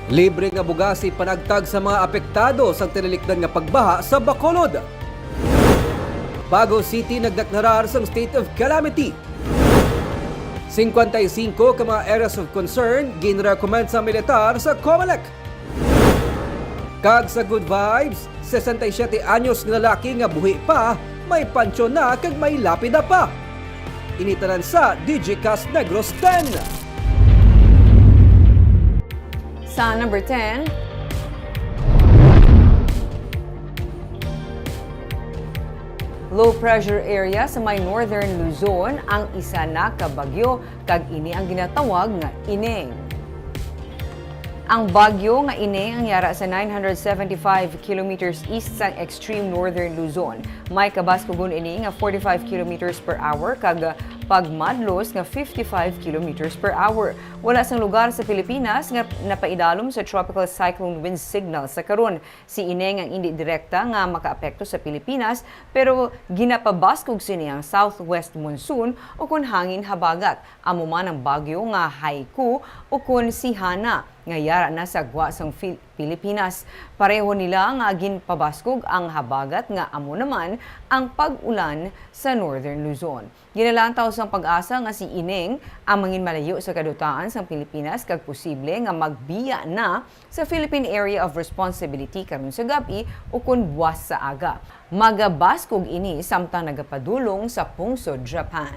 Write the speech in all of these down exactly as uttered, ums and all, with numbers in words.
Libre nga bugas ipanagtag sa mga apektado sang tinalikdan nga pagbaha sa Bacolod. Bago City nagdeklarar sang state of calamity. Singkwenta y singko ka mga areas of concern ginrekomend sa militar sa Comelec. Kag sa good vibes, sesenta y siyete anyos nga lalaki nga buhi pa, may pansyon na kag may lapida pa. Ini tanan sa Digicast Negros ten. Sa number ten, low pressure area sa may Northern Luzon ang isa na ka bagyo, kag ini ang ginatawag nga Ineng. Ang bagyo nga Ineng ang yara sa nine hundred seventy-five kilometers east sang extreme Northern Luzon. May kabaskugon ini nga forty-five kilometers per hour kag pagmadlos nga fifty-five kilometers per hour. Wala sang lugar sa Pilipinas nga napaidalom sa tropical cyclone wind signal sa karon. Si Ineng ang indi direkta nga makaapekto sa Pilipinas, pero ginapabaskog sini ang southwest monsoon ukon hangin habagat. Amo man ang bagyo nga Haiku ukon si Hana nga yara na sa gwa sang Fil-, Pilipinas. Pareho nila nga ginpabaskog ang habagat nga amo naman ang pag-ulan sa Northern Luzon. Ginalantaw sang PAGASA nga si Ineng ang mangin malayo sa kadutaan sang Pilipinas kag posible nga magbiya na sa Philippine Area of Responsibility karon sa gab-i ukon buwas sa aga. Magabaskog ini samtang nagapadulong sa pungsod Japan.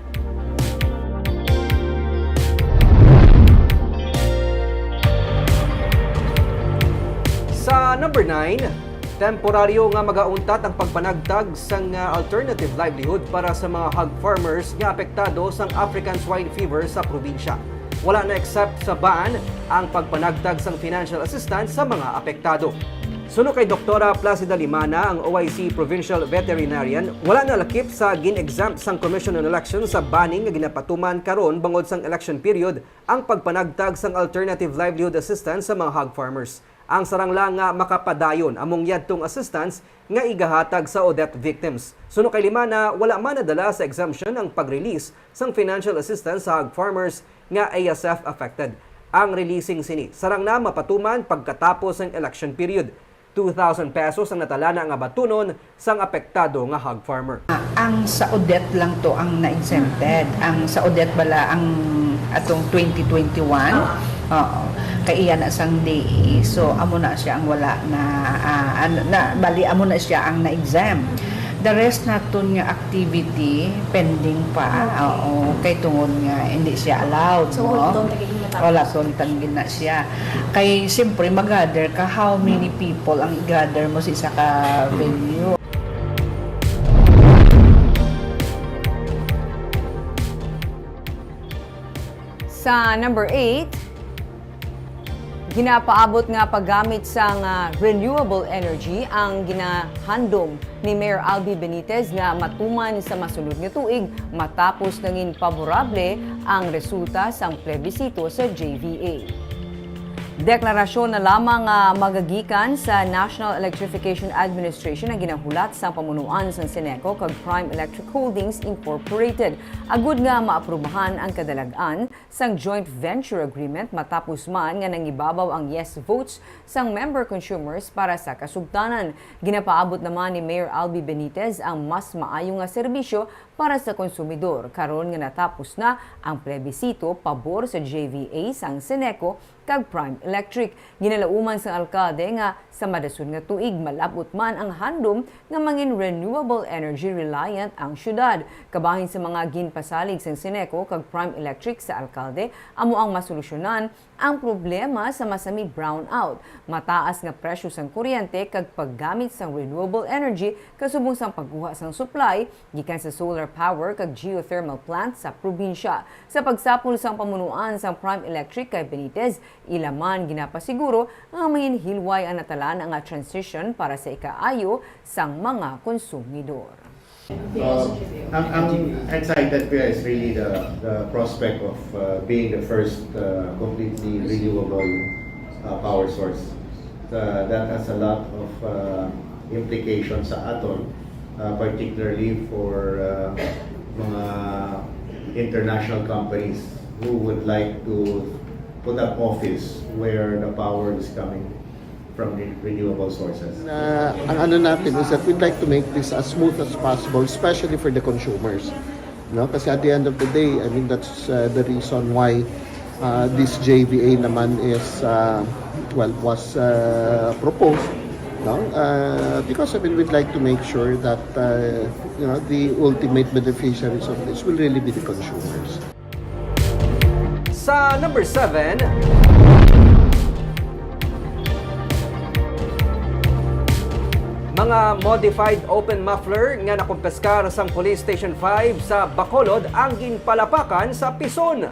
Sa number nine, temporaryo nga magauntat ang pagpanagtag sang, ah, alternative livelihood para sa mga hog farmers nga apektado sang African swine fever sa probinsya. Wala na except sa ban ang pagpanagtag sang financial assistance sa mga apektado. Suno kay Doktora Placida Limana, ang O I C Provincial Veterinarian, wala na lakip sa gin-exempt sang Commission on Elections sa banning nga ginapatuman karon bangod sang election period ang pagpanagtag sang alternative livelihood assistance sa mga hog farmers. Ang sarang lang nga makapadayon among yadtong assistance nga igahatag sa Odette victims. Suno kay Limana, wala man nadala sa exemption ang pag-release sang financial assistance sa hog farmers nga A S F affected. Ang releasing sini sarang na mapatuman pagkatapos sang election period. Two thousand pesos ang natalana nga batunon sang apektado nga hog farmer. Ah, ang sa Odette lang to ang na-exempted. Ang sa Odette bala ang atong twenty twenty-one. Oo. Kay iya na sang D A. So, amo na siya ang wala na, ah, ano, na, bali, amo na siya ang na-exempt. The rest naton nga activity, pending pa. Okay. Oo. Kay tungod nga, hindi siya allowed, So, no? Wala to, naging mataas. Wala to, tanggi na siya. Kay, siyempre, mag-gather ka, how many people ang i-gather mo sa isa ka venue? Sa number eight, ginapaabot nga paggamit sang, ah, renewable energy ang ginahandom ni Mayor Albi Benitez nga matuman sa masunod nga tuig matapos nangin paborable ang resulta sang plebisito sa J V A. Deklarasyon na lamang nga magagikan sa National Electrification Administration ang ginahulat sang pamunuan sang Ceneco kag Prime Electric Holdings Incorporated agud nga maaprubahan ang kadalag-an sang joint venture agreement matapos man nga nangibabaw ang yes votes sang member consumers para sa kasugtanan. Ginapaabot naman ni Mayor Albi Benitez ang mas maayo nga serbisyo para sa konsumidor karon nga natapos na ang plebisito pabor sa J V A sang Ceneco kag Prime Electric. Ginalauman sang alkalde nga sa madason nga tuig malab-ot man ang handom nga mangin renewable energy reliant ang syudad. Kabahin sa mga ginpasalig sang Ceneco kag Prime Electric sa alkalde amo ang masolusyonan ang problema sa masami brownout, mataas nga presyo sang kuryente kag paggamit sang renewable energy kasubong sang pagkuha sang supply gikan sa solar power kag geothermal plant sa probinsya. Sa pagsapol sang pamunuan sang Prime Electric kay Benitez, ila man ginapasiguro nga mahinhilway ang natalana nga transition para sa ikaayo sang mga konsumidor. So, ang, ang excited ko is really the, the prospect of, uh, being the first, uh, completely renewable, uh, power source. Uh, that has a lot of, uh, implications sa aton, uh, particularly for, uh, mga international companies who would like to put up office where the power is coming from re- renewable sources. Na ang ano natin is that we'd like to make this as smooth as possible, especially for the consumers. No? Kasi at the end of the day, I mean, that's uh, the reason why uh, this J V A naman is, uh, well, was uh, proposed. No? Uh, because I mean, we'd like to make sure that uh, you know, the ultimate beneficiaries of this will really be the consumers. Sa number seven, mga modified open muffler nga nakumpiskar sang Police Station five sa Bacolod ang ginpalapakan sa pison.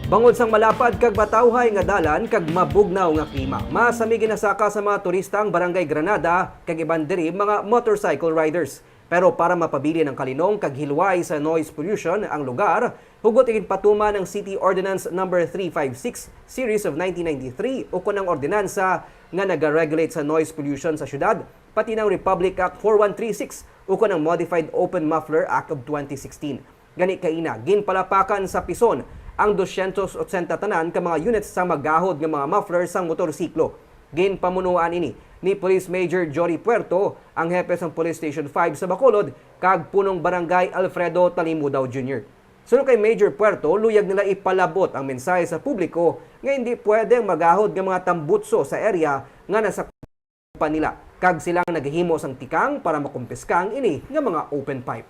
Bangod sang malapad kag matawhay nga dalan kag mabugnaw nga klima, masami ginasaka sa mga turista ang Barangay Granada kag iban diri mga motorcycle riders. Pero para mapabilin ang kalinong kag hilway sa noise pollution ang lugar, hugot ginpatuman ang City Ordinance Number three five six Series of nineteen ninety-three ukon ang ordinansa nga nagaregulate sa noise pollution sa syudad, pati na ang Republic Act four one three six ukon ang Modified Open Muffler Act of twenty sixteen. Gani kaina, ginpalapakan sa pison ang dosyentos otsenta tanan ka mga units sa magahod nga mga muffler sang motorsiklo. Ginpamunuan ini ni Police Major Jory Puerto, ang hepe sang Police Station five sa Bacolod, kag Punong Barangay Alfredo Talimudaw Junior. Suno kay Major Puerto, luyag nila ipalabot ang mensahe sa publiko nga hindi pwede ang magahod nga mga tambutso sa area nga nasakupan nila, kag sila ang naghimo sang tikang para makumpiska ang ini nga mga open pipe.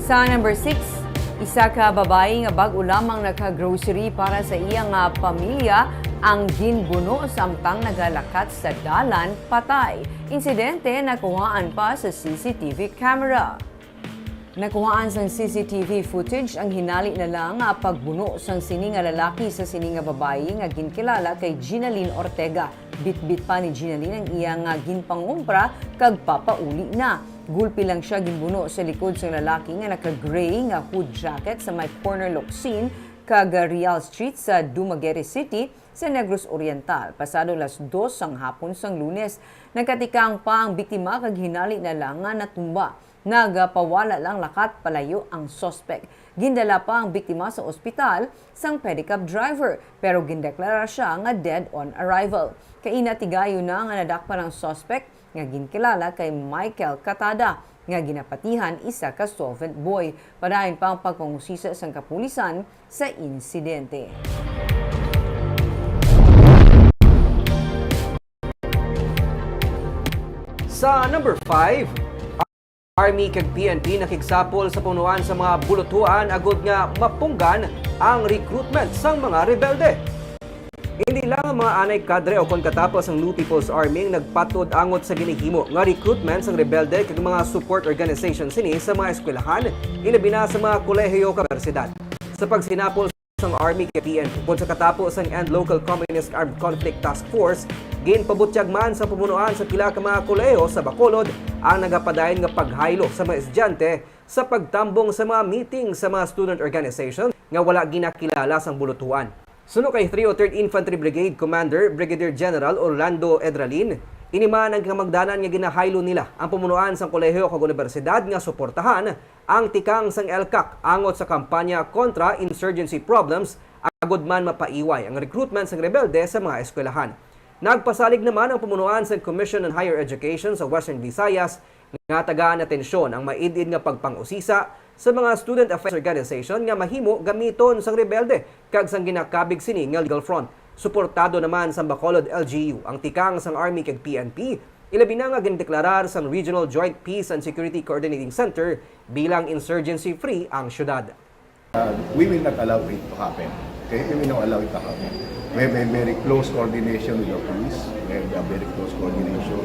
Sa number six, isa ka babayi nga bag-o lamang naka-grocery para sa iya nga pamilya ang ginbuno samtang nagalakat sa dalan patay. Insidente nakuhaan pa sa C C T V camera. Nakuhaan sang C C T V footage ang hinali na lang nga pagbuno sang sini nga lalaki sa sini nga babayi nga ginkilala kay Ginaline Ortega. Bitbit pa ni Ginaline ang iya nga ginpangumpra kag papauli na. Gulpi lang siya ginbuno sa likod sang lalaki nga naka-gray nga hood jacket sa may corner Locsin kag Real Street sa Dumaguete City sa Negros Oriental, pasado las dos sang hapon sang Lunes. Nagkatikang pa ang biktima kag hinali na lang nga natumba. Nagapawala lang lakat palayo ang suspek. Gindala pa ang biktima sa ospital sang pedicab driver, pero gindeklara siya nga dead on arrival. Kaina tigayon na nga nadakpan ang suspek nga ginkilala kay Michael Katada, nga ginapatihan isa ka solvent boy. Padayon pa ang pagpangusisa sang kapulisan sa insidente. Sa number five, Army kag P N P nakigsapol sa punuan sa mga bulutuan agud nga mapunggan ang recruitment sang mga rebelde. Hindi lang ang mga anay kadre o kon katapos ang New People's Army ang nagpatud angot sa ginahimo nga recruitment sang rebelde kag mga support organization sini sa mga eskwelahan, ilabi na sa mga kolehiyo kag universidad. Sa pagsinapol sang Army kay P N P, bukod sa katapos sang End Local Communist Armed Conflict Task Force, ginpabutyag man sa pamunuan sa pila ka mga kolehiyo sa Bacolod ang nagapadayon nga paghaylo sa mga estudyante sa pagtambong sa mga meeting sa mga student organization nga wala ginakilala sang bulutuan. Suno kay three oh third Infantry Brigade Commander Brigadier General Orlando Edralin, ini man ang kamagdanan nga ginahaylo nila ang pamunuan sang kolehiyo kag unibersidad nga suportahan ang tikang sang ELCAC angot sa kampanya kontra insurgency problems, agud man mapaiway ang recruitment sang rebelde sa mga eskwelahan. Nagpasalig naman ang pamunuan sang Commission on Higher Education sa Western Visayas nga tagaan atensyon ang maid-id nga pagpang-usisa sa mga student affairs organization nga mahimo gamiton sang rebelde kag sang ginakabig sini nga legal front. Suportado naman sang Bacolod L G U ang tikang sang Army kag P N P, ilabi na nga gindeklarar sang Regional Joint Peace and Security Coordinating Center bilang insurgency-free ang syudad. Uh, we will not allow it to happen. Okay? We will not allow it to happen. We have a very close coordination with the police. We have a very close coordination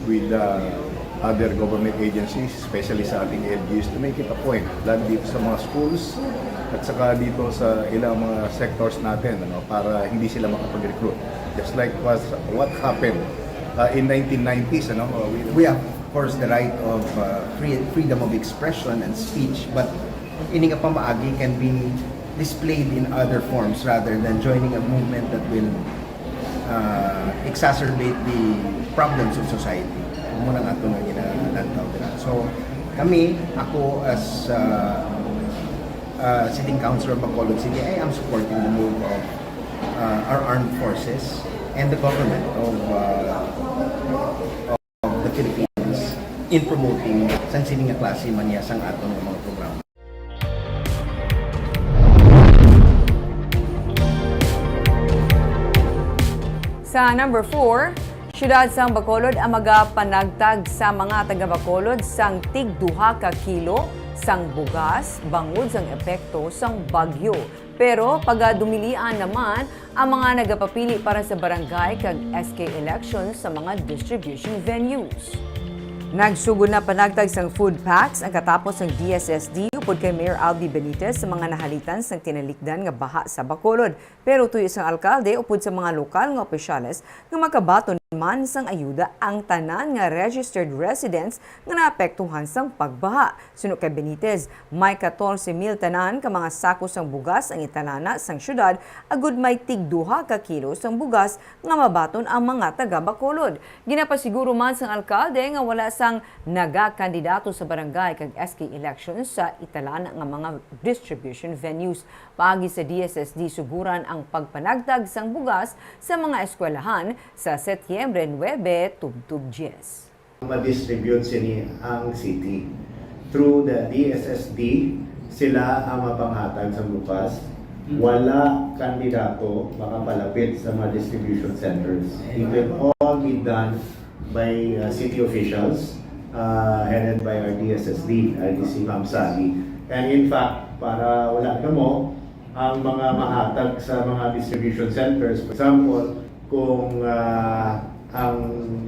with the other government agencies, especially sa ating L G Us, to make it a point, lalo dito sa mga schools at saka dito sa ilang mga sectors natin, ano, para hindi sila makapag-recruit. Just like was, what happened uh, in nineteen nineties, ano, uh, we, we have, of course, the right of uh, free, freedom of expression and speech, but ini nga pamaagi can be displayed in other forms rather than joining a movement that will uh, exacerbate the problems of society. Amo nang ato nga ginalantaw dira. So, kami, ako as uh, Uh, sitting councilor of Bacolod City, I am supporting the move of uh, our armed forces and the government of, uh, of the Philippines in promoting sang sini nga klase man niya sang aton nga mga programa. Sa number four, siyudad sang Bacolod ang magapanagtag sa mga taga-Bacolod sang tig duha ka kilo sang bugas bangod sang epekto sang bagyo. Pero pagadumilian naman ang mga nagapapili para sa barangay kag S K election sa mga distribution venues. Nagsugod na panagtag sang food packs ang katapos sang D S S D upod kay Mayor Albi Benitez sa mga nahalitan sang tinalikdan nga baha sa Bacolod. Pero tuyo sang alkalde upod sa mga lokal nga opisyales nga makabaton man sang ayuda ang tanan nga registered residents nga naapektuhan sang pagbaha. Suno kay Benitez, may katorse mil tanan ka mga sako sang bugas ang italana sang siyudad, agud may tig duha ka kilo sang bugas nga mabaton ang mga taga Bacolod. Ginapasiguro man sang alkalde nga wala sang nagakandidato sa barangay kag S K elections sa italana nga mga distribution venues. Paagi sa D S S D, suguran ang pagpanagtag sang bugas sa mga eskwelahan sa Setyembre nuebe tubtob dyes. Ma-distribute sini ang city. Through the D S S D, sila ang mapanghatag sa bugas. Wala kandidato makapalapit sa mga distribution centers. It will all be done by uh, city officials uh, headed by our D S S D, R D C Ma'am Sally. And in fact, para wala na mo, ang mga mahatag sa mga distribution centers, for example, kung uh, ang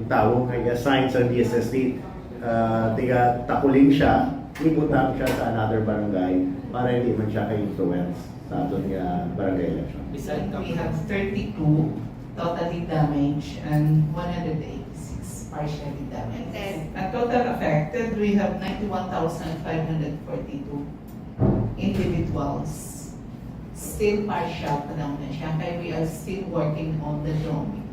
tawo nga i-assign sa D S S D, uh, tiga Taculing siya, ibutang siya sa another barangay para hindi man siya ka-influence sa aton nga barangay election. Bisan kami have thirty-two totally damaged and one hundred eighty-six partially damaged. Ang total affected, we have ninety-one thousand five hundred forty-two individuals. Still partial pa lang na siya, kaya we are still working on the drawing.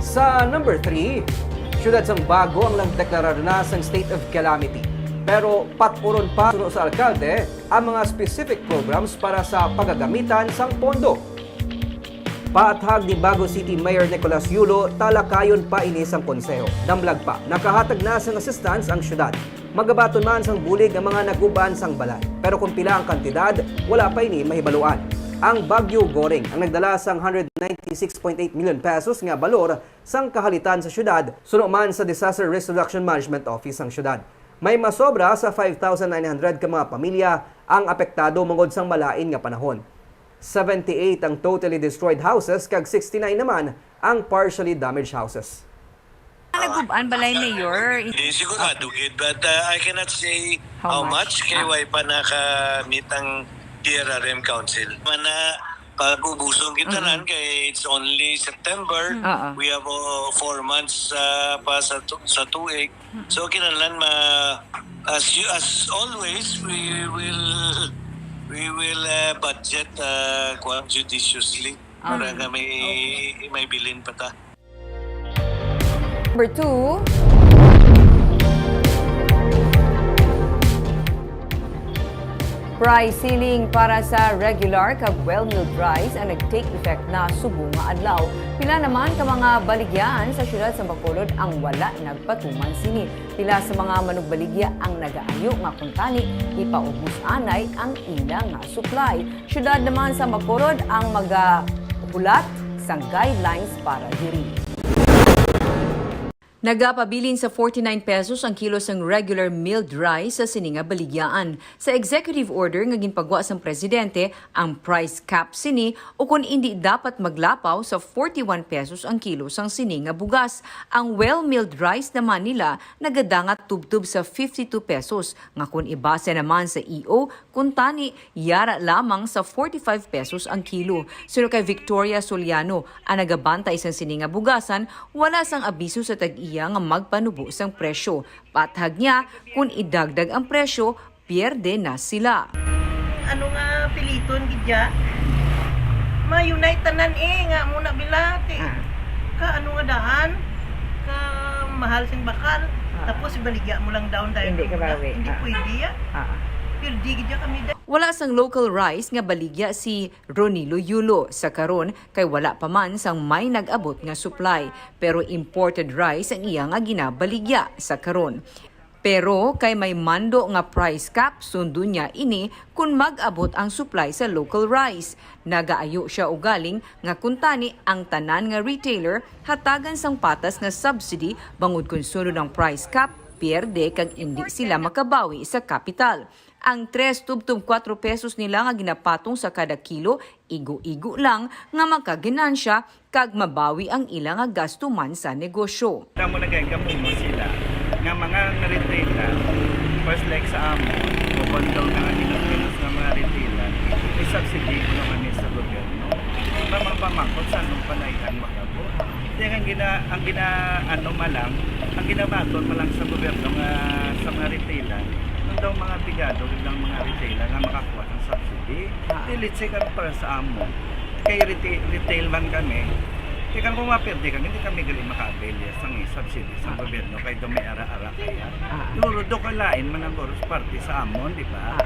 Sa number three, siyudad sang Bago ang nagdeklarar na sang state of calamity. Pero pat-uron pa suno sa alkalde ang mga specific programs para sa pagagamitan sang pondo. Paathag ni Bago City Mayor Nicolas Yulo, talakayon pa ini sang konseho. Damlag pa, nakahatag na sang assistance ang siyudad. Magabaton man sang bulig ang mga nagub-an sang balay. Pero kon pila ang kantidad, wala pa ini mahibaluan. Ang Bagyo Goring ang nagdala sang hundred ninety-six point eight million pesos nga balor sang kahalitan sa siyudad, suno man sa Disaster Risk Reduction Management Office sang siyudad. May masobra sa five thousand nine hundred ka mga pamilya ang apektado mangod sang malain nga panahon. Seventy-eight ang totally destroyed houses kag sixty-nine naman ang partially damaged houses. Nagub-an balay, Mayor? Di sigurado gid, but uh, I cannot say how much kay way pa nakamit ang D R R M Council. Mana pag-ubuson kita nan kay it's only September. Oo. We have uh, four months uh, pa sa tu- sa tuig. So kinahanglan ma as you, as always we will we will uh, budget uh, kuwan, judiciously para nga may may bilin pa ta. Number two, price ceiling para sa regular kag well milled rice ang nag-take effect na subong nga adlaw. Pila naman ka mga baligyaan sa siyudad sa Bacolod ang wala nagpatuman sini. Pila sa mga manugbaligya ang nagaayo nga kuntani ipaubos anay ang ila nga supply. Siyudad naman sa Bacolod ang magahulat sang guidelines para diri. Nagapabilin sa forty-nine pesos ang kilo sang regular milled rice sa sini nga baligyaan. Sa executive order nga ginpagwa sang presidente, ang price cap sini ukon indi dapat maglapaw sa forty-one pesos ang kilo sang sini nga bugas. Ang well milled rice naman nila nagadangat tubtob sa fifty-two pesos, nga kon ibase naman sa E O, kuntani yara lamang sa forty-five pesos ang kilo. Suno kay Victoria Soliano, ang nagabantay sang sini nga bugasan, wala sang abiso sa tag-iya nga magpanubo sang presyo. Paathag niya, kon idagdag ang presyo, pierde na sila. Ano nga piliton gid ya? Ma-unite tanan eh nga muna bila ti ka ano nga daan ka Mahal sing bakal. Ah. Tapos ibaligya mo lang daw direct. Hindi ka muna bawi. Hindi Ah. pwede ya. Ah. Pirdi gid ya kami da. Wala sang local rice nga baligya si Ronilo Yulo sa karon, kay wala pa man sang may nag-abot nga supply, pero imported rice ang iya nga ginabaligya sa karon. Pero kay may mando nga price cap, sundon niya ini kon mag-abot ang supply sa local rice. Nagaayo sia ugaling nga kuntani ang tanan nga retailer hatagan sang patas nga subsidy, bangod kon sunod ang price cap, pierde kag indi sila makabawi sa kapital. Ang tres tubtob kuwatro pesos nila nga ginapatong sa kada kilo, igo-igo lang nga makaganansya kag mabawi ang ila nga gasto man sa negosyo. Tamo na kay gamumon sila nga mga nga retailer, first like sa amon, o bundle nga hinos-hinos nga mga retailer, may subsidy ko naman sa gobyerno. Mamang pamakot sa anong panayhan magabo. Kaya ang gina, ang gina, ano malang, ang ginabaton malang sa gobyerno nga sa mga retailer, nung daw mga pigado lang mga retailer nga makakuha ng subsidy. Ah. Di, let's say, kami para sa amon. Kay retail, retail man kami. Kaya kung mapirdi kami, hindi kami gali maka-avail ya sang subsidy sa Ah. gobyerno. Kay daw may ara-ara kaya. Ah. Siguro do kalain man ang boros parte sa amon, di ba? Ah.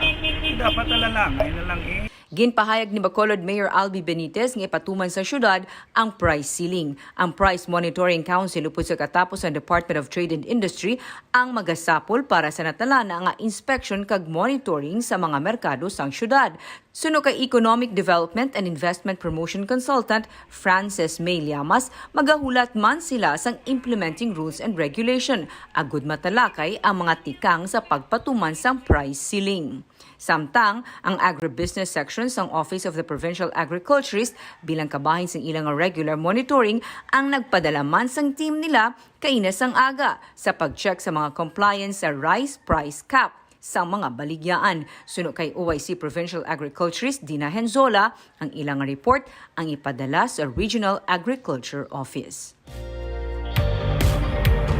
Dapat nalalangay na lang eh. Ginpahayag ni Bacolod Mayor Albi Benitez nga ipatuman sa syudad ang price ceiling. Ang Price Monitoring Council upod sa katapos sang Department of Trade and Industry ang magasapol para sa natalana nga inspection kag monitoring sa mga merkado sang syudad. Suno kay Economic Development and Investment Promotion Consultant Frances May Llamas, magahulat man sila sang implementing rules and regulation agud matalakay ang mga tikang sa pagpatuman sang price ceiling. Samtang ang agribusiness section sang Office of the Provincial Agriculturist, bilang kabahin sang ilang regular monitoring, ang nagpadala man sang team nila kaina sang aga sa pag-check sa mga compliance sa rice price cap sang mga baligyaan. Suno kay O I C Provincial Agriculturist Dina Henzola, ang ilang report ang ipadala sa Regional Agriculture Office.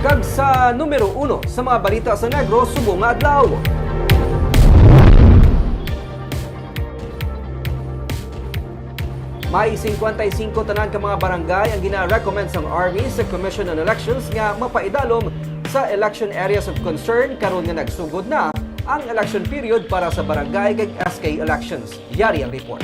Kag sa numero uno sa mga balita sa Negros subong nga adlaw. May singkwenta y singko tanan ka mga barangay ang gina-recommend sang Army sa Commission on Elections nga mapaidalom sa Election Areas of Concern karon nga nagsugod na ang election period para sa barangay kag S K elections. Yari ang report.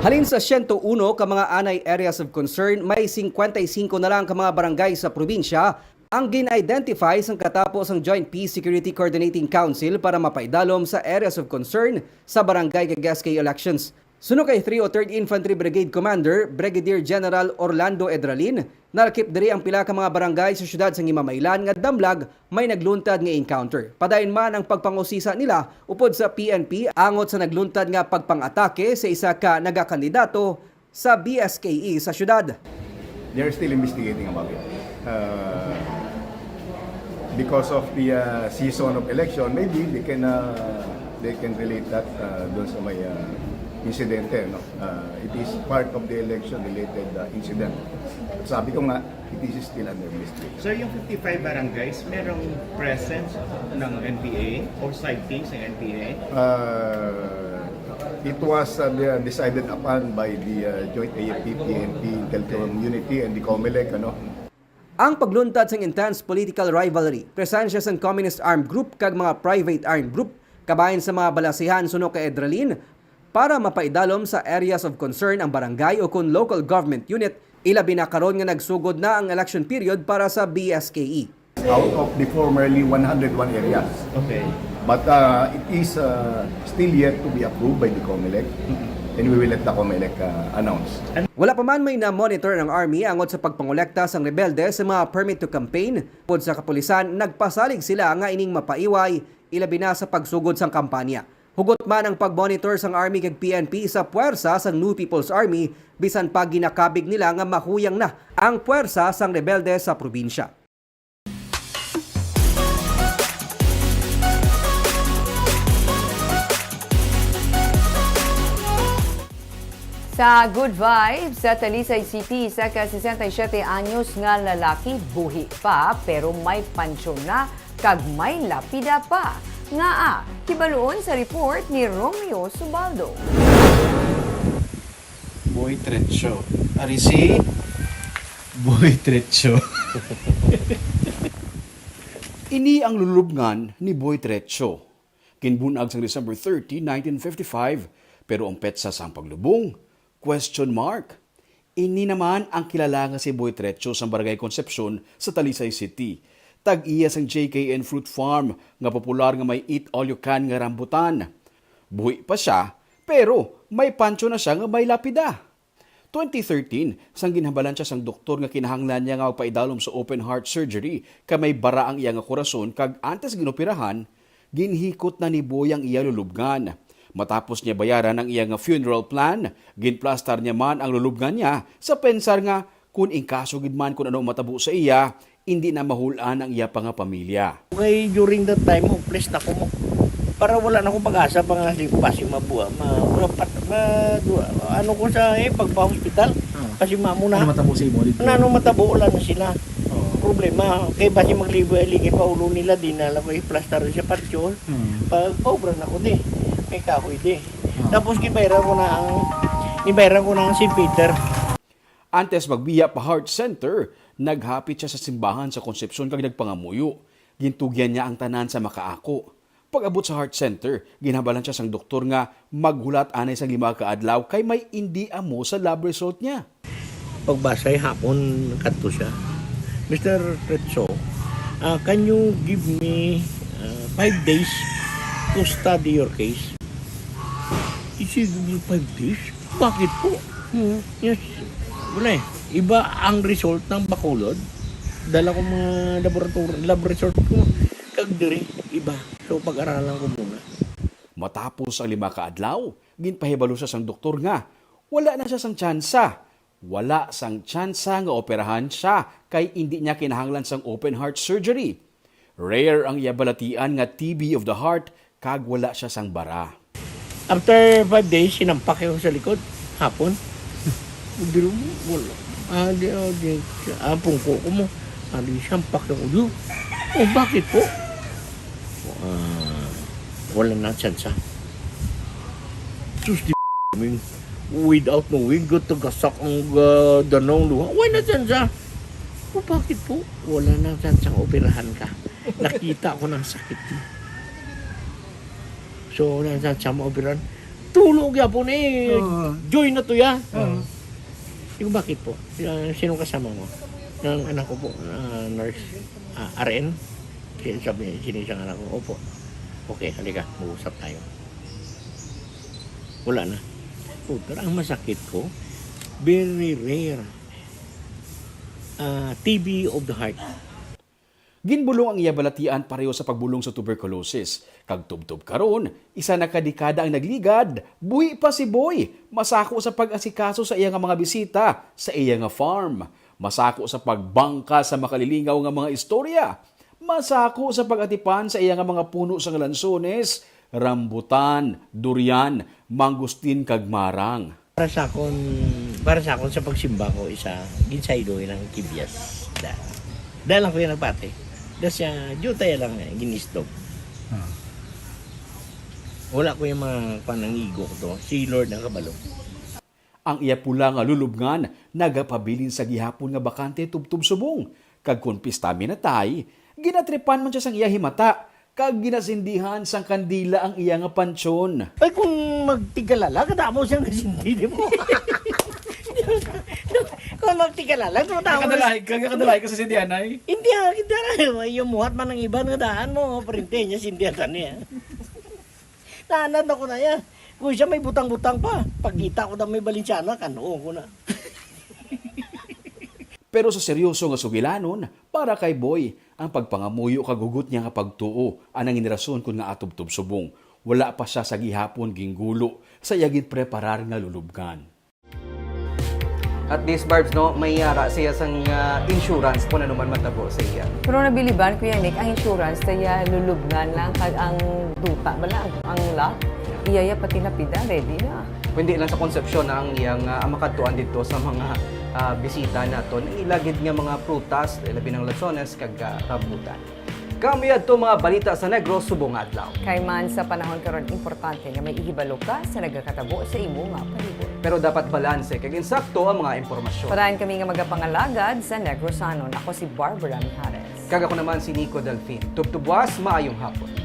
Halin sa siyento uno ka mga anay areas of concern, may singkwenta y singko na lang ka mga barangay sa probinsya ang gin-identify sang katapo sang Joint Peace Security Coordinating Council para mapaidalom sa areas of concern sa barangay kag S K elections. Suno kay three oh third Infantry Brigade Commander Brigadier General Orlando Edralin, nalakip diri ang pila ka mga barangay sa siyudad sang Himamaylan nga damlag may nagluntad nga encounter. Padayon man ang pagpangusisa nila upod sa P N P angot sa nagluntad nga pagpang-atake sa isa ka nagakandidato sa B S K E sa siyudad. They're still investigating about it. Uh, because of the, uh, season of election, maybe they can, uh, they can relate that, uh, doon sa may, uh, insidente, no? Uh, it is part of the election-related, uh, incident. Sabi ko nga, it is still under investigation. Sir, yung fifty-five barangays, merong presence ng N P A or sightings ng N P A? Uh, it was, uh, de-, decided upon by the, uh, joint A F P, P N P, Intel Community, and the COMELEC, ano. Ang pagluntad sang intense political rivalry, presensya sang Communist Armed Group kag mga private armed group, kabahin sa mga balasihan suno kay Edralin, para mapaidalom sa areas of concern ang barangay o kon local government unit, ilabi na karon nga nagsugod na ang election period para sa B S K E. Out of the formerly one hundred one areas. Okay. But, uh, it is, uh, still yet to be approved by the COMELEC. Mm-hmm. And we will let the COMELEC, uh, announce. Wala pa man may na-monitor ang Army angot sa pagpangolekta sang rebelde sa mga permit to campaign. Upod sa kapulisan, nagpasalig sila nga ining mapaiway, ilabi na sa pagsugod sang kampanya. Hugot man ang pag-monitor sang Army kag P N P sa puwersa sang New People's Army, bisan pa ginakabig nila nga mahuyang na ang puwersa sang rebelde sa probinsya. Sa Good Vibes, sa Talisay City, isa ka sesenta y siete anyos nga lalaki buhi pa pero may pansyon na kag may lapida pa. Ngaa? Hibaluon sa report ni Romeo Subaldo. Boy Trecho. Ari si Boy Trecho. Ini ang lulubngan ni Boy Trecho. Ginbun-ag sang December thirty, nineteen fifty-five, pero ang petsa sang paglubong, question mark. Ini naman ang kilala nga si Boy Trecho sa Barangay Concepcion sa Talisay City. Tag-iya sang J K N Fruit Farm nga popular nga may eat all you can nga rambutan. Buhi pa sia, pero may pancho na sia nga may lapida. Twenty thirteen, sang ginhambalan siya sang doktor nga kinahanglan niya nga magpaidalom sa open heart surgery kay may bara ang iya nga korason, kag antes ginoperahan, ginhikot na ni Boy ang iya lulubngan. Matapos niya bayaran ang iya nga funeral plan, ginplastar niya man ang lulubngan niya sa pensar nga kun in kaso gid man kun ano matabo sa iya, indi na mahul-an ang iya pa nga pamilya. Kay during that time, hopeless na ko mo. Para wala na ko pag-asa pa nga di ko basi mabuha, ma, ma, pat, ma, du, ano ko sa, eh, pagpa-hospital. Ah. Kasi mamo na. Ano matabo sa imo dito? Na, ano matabo, wala na sila. Oo. Problema, kay basi maglibo, eh, ligi pa ulo nila, di na lang ko i-plaster sa patio. Hmm. Pag paubra na ko di, may kahoy di. Ah. Tapos gibayran ko na ang, gibayran ko na ang Saint Peter. Antes magbiya pa Heart Center, naghapit siya sa simbahan sa Concepcion kag nagpangamuyo. Gintugyan niya ang tanan sa makaako. Pag-abot sa Heart Center, ginhambalan siya sang doktor nga maghulat anay sang lima ka adlaw kay may indi amo sa lab result niya. Pagbasay hapon, kadto siya, "Mister Trecho, ah, can you give me, ah, five days to study your case?" He said, "Five days? Bakit po?" Hmm. Yes. Wala eh. Iba ang result ng Bacolod. Dala ko mga laboratory, lab result ko. Kag diri, iba. So, pag-aralan ko muna. Matapos ang lima ka adlaw, ginpahibalo siya sang doktor nga wala na siya sang tsansa. Wala sang tsansa nga operahan siya kay indi niya kinahanglan sang open heart surgery. Rare ang iya balatian nga T B of the heart kag wala siya sang bara. After five days, sinampak ako sa likod. Hapon. Diri mo, wala. Ah, di, ah, di, ah, pungko ko mo. Ah, di, sampak ako. Di, "Oh, bakit po?" "Ah, wala na tsansa." Sus, di, without knowing, gatagasak ang, ah, danong luha. "Wala na tsansa." "Oh, bakit po?" "Wala na tsansa, operahan ka. Nakita ko ng sakit mo." So, nasa sa mga operan, tulo gyapon eh. Oo. Joy na to ya. Oo. Yung bakit po? Ah, sino kasama mo? Ng anak ko po, ah, nurse, ah, R N. Kaya sabi niya, sino isang anak ko? Opo. Okay, halika, mag-usap tayo. Wala na. Puta, ang masakit ko, very rare. Ah, T B of the heart. Ginbulong ang iya balatian pareho sa pagbulong sa tuberculosis, kag tubtob karon, isa na ka dekada ang nagligad, buhi pa si Boy, masako sa pag-asikaso sa iya nga mga bisita sa iya nga farm, masako sa pagbangka sa makalilingaw nga mga istorya, masako sa pag-atipan sa iya nga mga puno sang lansones, rambutan, durian, mangustin, kag marang. Para sa akon, para sa akon sa pagsimba ko, isa, ginsaydo ilang kibyas. Da, da lang ko yung nagpati. Da siya, jutay lang, eh, ginisdog. Ah. Wala ko yung mga panangigo ko to. Si Lord ang kabalo. Ang iya pula nga lulubngan nagapabilin sa gihapon nga bakante tubtob subong, kag kon pista minatay, ginatripan man siya sang iya himata, kag ginasindihan sang kandila ang iya nga pantyon. Ay, kung magtigalala, kadamo siyang nasindi, di mo? Kung magtigalala, kadamo. Nakadalaig ka, nakadalaig ka sa sindihan, ay? Hindi, ah, hindi, ah, yung muhat man ang iban nga daan mo, parente niya, sindihan ka niya. Naanad na ko na yan. Kung siya may butang-butang pa, pagkita ko na may Balenciaga, kanuon ko na. Pero sa seryoso nga sugilanon, para kay Boy, ang pagpangamuyo kag hugot niya nga pagtuo, anang ginrason kon ngaa tubtob subong. Wala pa siya sa gihapon ginggulo sa iya ginpreparar nga lulubngan. At least, Barbs, no, may ara siya sang, ah, insurance kung ano man matabo sa iya. Pero nabiliban, Kuya Nick, ang insurance sa iya lulubngan lang, kag ang duta bala, ang, ang lock, iya ya pati lapida, ready na. Hindi lang sa Concepcion na ang iyang, ah, ang makadtuan dito sa mga, ah, bisita naton. Ang ila gid nga mga prutas, labi ng lansones, kag, ah, rambutan. Kami adto mga balita sa Negros subong nga adlaw. Kay man sa panahon karon, importante nga may ihibalo ka sa nagakatabo sa imo nga palibot. Pero dapat balanse kag insakto ang mga impormasyon. Padayon kami nga magapangalagad sa Negrosanon. Ako si Barbara Mijares. Kag ako naman si Nico Delfin. Tubtubwas, maayong hapon.